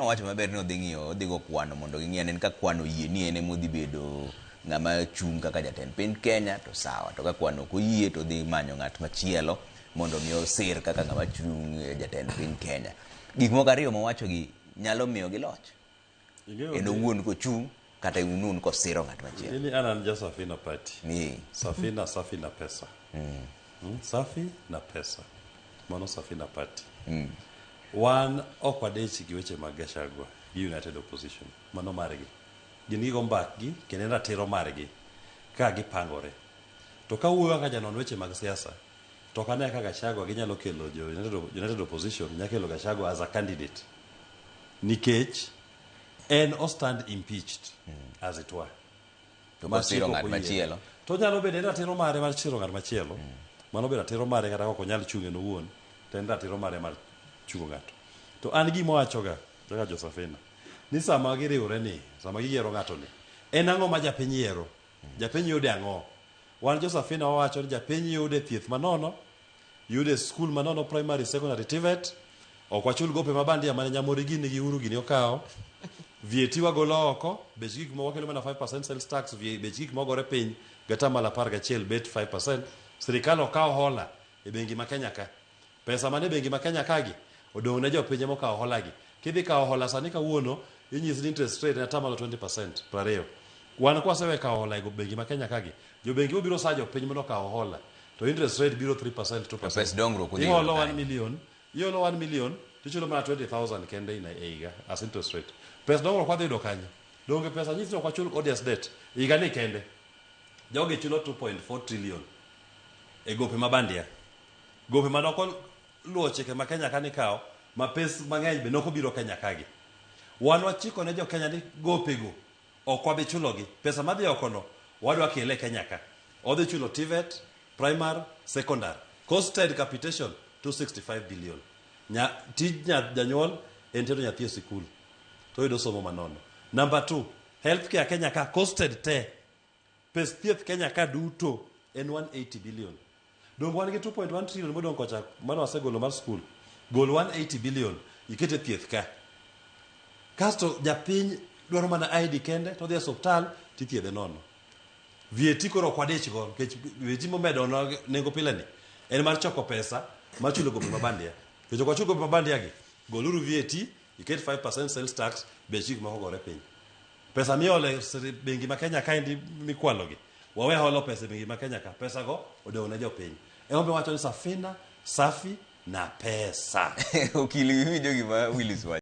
Owacho maber ni odhi ng'iyo, odhi go kwano mondo ging'i ane ni ka kwano oyie ni en ema odhi bedo ng'ama chung' kaka jatend piny Kenya to sawa, to ka kwano ok oyie to odhi manyo ng'at machielo mondo mi osir kaka ng'ama chung' e jatend piny Kenya. Gik moko ariyo mowacho gi nyalo miyo gi loch. Ing'eyo En ni- owuon kochung' kata en owuon kosiro ng'at machielo. Ing'e ni an an ja Safina Party. Ni Safina safi na pesa. Safi na pesa. Mano Safina Party. Wan ok wadich gi weche mag Gachagua gi United Opposition. Mano margi. Gin gigo mbakgi kendo en ratiro margi ka gipangore. To ka wuoyo kaka janon weche mag siasa, to ok ane ka Gachagua ginyalo kelo jo United Opposition nyalo kelo Gachagua as a candidate. Nikech en o stand impeached as it were. To Ma kosiro chik ok ng'at oyiene. machielo. To nyalo bedo en ratiro mare mar siro ng'at machielo. Mano be ratiro mare kata ok onyal chung' en owuon, to en ratiro mare mar chungo ng'ato. To an gima wachoga kaka Josafina, ni sama giriwre ni, sama giyiero ng'ato ni, en ang'o ma japiny yiero? Japiny yude ang'o? Wan Josafina wawacho ni japiny yude thieth manono, yude skul manono primary, secondary, TVET, ok wachul gope ma bandia mane Nyamori gini gi Uhuru gini okawo. VAT wagolo oko, bech gik moko wakelo mana 5% sales tax, bech gik moko gore piny gatamalo 11 bet 5%. Sirikal okawo hola e bengi ma Kenya ka. Pesa mane bengi ma Kenya ka gi odong' ne jopiny mokawo hola gi. Kidhi kawo hola sani kawuono, inyisi ni interest rate en atamalo 20%, 20. Wan kwasewe kawo hola e bengi ma Kenya ka gi, jobengi obiro sa jopiny mondo okaw hola, to interest rate biro 3%, 2%. To pes dongruok udhi yudo Iholo 1 kanye? million, iholo 1 million, tichulo mana 20,000 kende in e higa as interest rate. Pes dongruok wadhi yudo kanye? Donge pesa nyisi ni ok wachul odious debt higa ni kende. Jogi chulo 2.4 trillion e gope ma bandia. Gope ma noko luwo chike ma Kenya ka nikawo, ma pes mang'eny be noko biro Kenya kagi. Wan wachiko ne jo Kenya ni gopego ok wabi chulogi. Pesa madhi oko no wadwa kele Kenya ka. Odhi chulo TVET, primary, secondary. Costed capitation 265 billion. Nya, tij nya, janyuol en tero nyathi e sikul to oyudo somo manono. Number 2, healthcare Kenya ka costed te. Pes thieth Kenya ka duto en 180 billion. Donge wan gi 2.1 trillion modong' kocha mane wasegolo mar skul. Gol 180 billion iket e thieth ka. Kasto japiny dwaro mana ID kende to odhi e osiptal tithiedhe nono. VAT koro ok wadich go nikech VAT momedo nengo pile ni en mar choko pesa mar chulo gope ma bandia. Nikech ok wachul gope ma bandia gi, goluru VAT iket 5% sales tax bech gik moko gore piny. Pesa miolo e bengi ma Kenya kaendi mikwalo gi, wawe holo pesa e bengi ma Kenya ka, pesa go odong' ne jopiny. Emomiyo wacho ni Safina safi na pesa. Okili iwinjo gima Willis wacho.